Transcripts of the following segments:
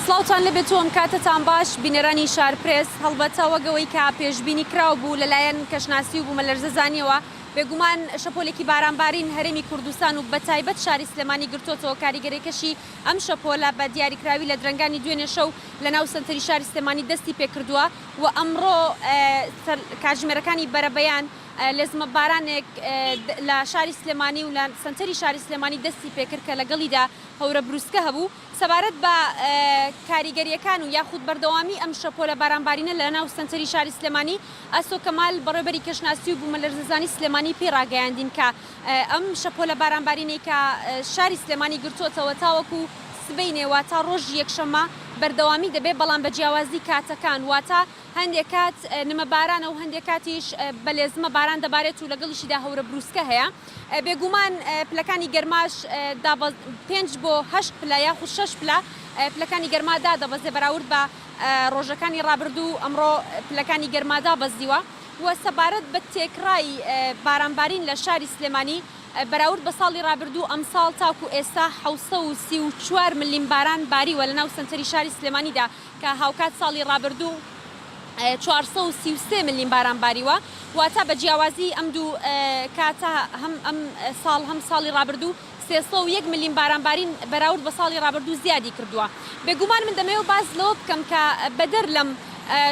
سڵاوتان لێبێت و ئەم کاتەتان باش بینەرانی شارپرێس، هەڵبەتە وەک ئەوەی کە پێشبینی کراو بوو لەلایەن کەشناسی و بوومەلەرزەزانیەوە بێگومان شەپۆلێکی بارانبارین هەرێمی کوردستان و بەتایبەت شاری سلێمانی گرتۆتەوە کاریگەرێکەشی ئەم شەپۆلە بە دیاریکراوی لە درەنگانی دوێنێ شەو لەناو سەنتەری شاری سلێمانی دەستی پێکردووە و ئەمڕۆ کاتژمێرەکانی بەرەبەیان لێزمە بارانێک لە شاری سلێمانی و لە سەنتەری شاری سلێمانی دەستی پێکرد کە لەگەڵیدا هەورە بروسکە هەبوو. سەبارەت بە کاریگەرییەکان و یاخود بەردەوامی ئەم شەپۆلە بارانبارینە لە ناو سەنتەری شاری سلێمانی، ئاسۆ کەمال، بەڕێوەبەری کەشناسی و بوومەلەرزەزانی سلێمانی پێی ڕاگەیاندین کە ئەم شەپۆلە بارانبارینەی کە شاری سلێمانی گرتووەتەوە تاوەکو سبەینێ واتا ڕۆژی یەکشەممە بەردەوامی دەبێت، بەڵام بە جیاوازی کاتەکان واتا هەندێک کات نمە بارانە و هەندێک کاتیش بە لێزمە باران دەبارێت و لەگەڵیشیدا هەورە بروسکە هەیە. بێگومان پلەکانی گەرماش پێنج بۆ هەشت پلە یاخود شەش پلە پلەکانی گەرما دادەبەزێ بەراورد بە ڕۆژەکانی ڕابردوو ئەمڕۆ پلەکانی گەرما دابەزیوە و سەبارەت بە تێکڕای بارانبارین لە شاری سلێمانی بەراورد بە ساڵی ڕابردوو ئەمساڵ تاکو ئێستا 734 ملیم باران باریوە لەناو سەنتەری شاری سلێمانیدا کە هاوکات ساڵی ڕابردوو 433 ملیم باران باریوە، واتە بە جیاوازی ئەم دوو کاتە هەم ئەم ساڵ هەم ساڵی ڕابردوو 301 ملیم باران بارین بەراورد بە ساڵی ڕابردوو زیادی کردووە. بێگومان من دەمەوێت باس لەوە بکەم کە بەدەر لەم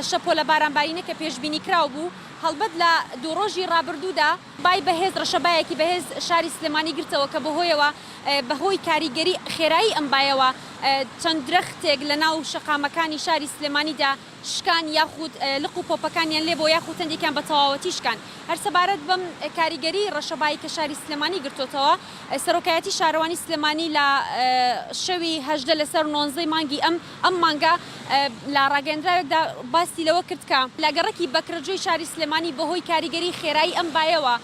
شەپۆلە بارانبارینە کە پێشبینی کراو بوو، هەڵبەت لە دوو ڕۆژی ڕابردوودا، بای بەهێز ڕەشەبایەکی بەهێز شاری سلێمانی گرتەوە کە بەهۆیەوە بەهۆی کاریگەری خێرایی ئەم بایەوە چەند درەختێک لەناو شەقامەکانی شاری سلێمانیدا شکان یاخود لق و پۆپەکانیان لێبووە یاخود هەندێکیان بە تەواوەتی شکان. هەر سەبارەت بەم کاریگەری ڕەشەبای کە شاری سلێمانی گرتۆتەوە، سەرۆکایەتی شارەوانی سلێمانی لە شەوی 18 لەسەر نۆزدەی مانگی ئەم ئەم مانگە لە ڕاگەیەندراوێکدا باسی لەوە کرد کە، لە گەڕەکی بەکرەجۆی شاری سلێمانی بەهۆی کاریگەری خێرایی ئەم بایەوە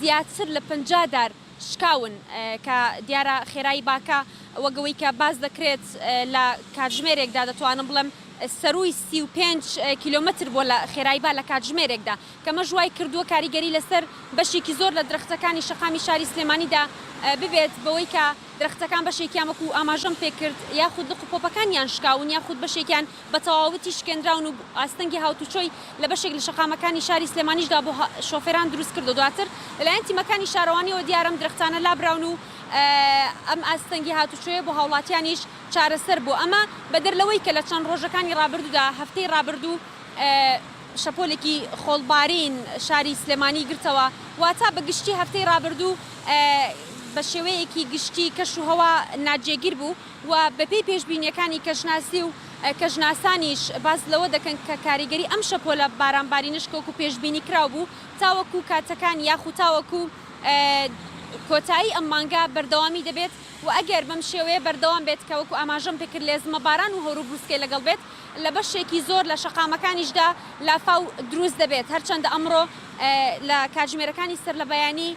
زیاتر لە 50 دار شکاون کە دیارە خێرایی باکە وەک ئەوەی کە باس دەکرێت لە کاتژمێرێکدا دەتوانم بڵێم سەرووی 35 کیلۆمەتر بووە لە خێرایی با لە کاتژمێرێکدا کەمەش وای کردووە کاریگەری لەسەر بەشێکی زۆر لە درەختەکانی شەقامی شاری سلێمانیدا ببێت بەوەی کە درەختەکان بەشێکیان وەکو ئاماژەم پێکرد یاخود لق و پۆپەکانیان شکاون یاخود بەشێکیان بە تەواوەتی شکێنراون و ئاستەنگی هاوتوچۆی لە بەشێک لە شەقامەکانی شاری سلێمانیشدا بۆ شۆفێران دروست کردو دواتر لەلایەن تیمەکانی شارەوانیەوە دیارە ئەم درەختانە لابراون و ئەم ئاستەنگی هاتوچۆیە بۆ هاوڵاتیانیش چارەسەر بوو ئەمە بەدەر لەوەی کە لە چەند ڕۆژەکانی ڕابردوودا هەفتەی ڕابردوو شەپۆلێکی خۆڵبارین شاری سلێمانی گرتەوە واتا بە گشتی هەفتەی ڕابردوو بە شێوەیەکی گشتی کەش و هەوا ناجێگیر بوو و بەپێی پێشبینییەکانی کەشناسی و کەشناسانیش باس لەوە دەکەن کە کاریگەری ئەم شەپۆلە بارانبارینەش کە وەکو پێشبینی کراو بوو تاوەکو کاتەکان یاخود تاوەکو کۆتایی ئەم مانگە بەردەوامی دەبێت و ئەگەر بەم شێوەیە بەردەوام بێت کە وەکو ئاماژەم پێکرد لێزمە باران و هەوروبروسکەی لەگەڵ بێت لە بەشێکی زۆر لە شەقامەکانیشدا لافاو دروست دەبێت هەرچەندە ئەمڕۆ لە کاتژمێرەکانی سەرلەبەیانی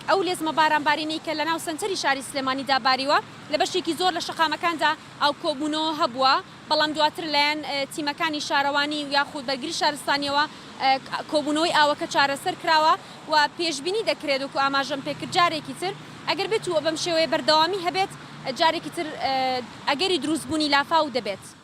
ئەو لێزمە بارانبارینەی کە لەناو سەنتەری شاری سلێمانیدا باریوە لە بەشێکی زۆر لە شەقامەکاندا ئاو کۆبوونەوە هەبووە، بەڵام دواتر لایەن تیمەکانی شارەوانی و یاخود بەرگری شارستانیەوە کۆبوونەوەی ئاوەکە چارەسەر کراوە و پێشبینی دەکرێت وەکو ئاماژەم پێکرد جارێکی تر ئەگەر بێت و بەم شێوەیە بەردەوامی هەبێت جارێکی تر ئەگەری دروستبوونی لافاو دەبێت.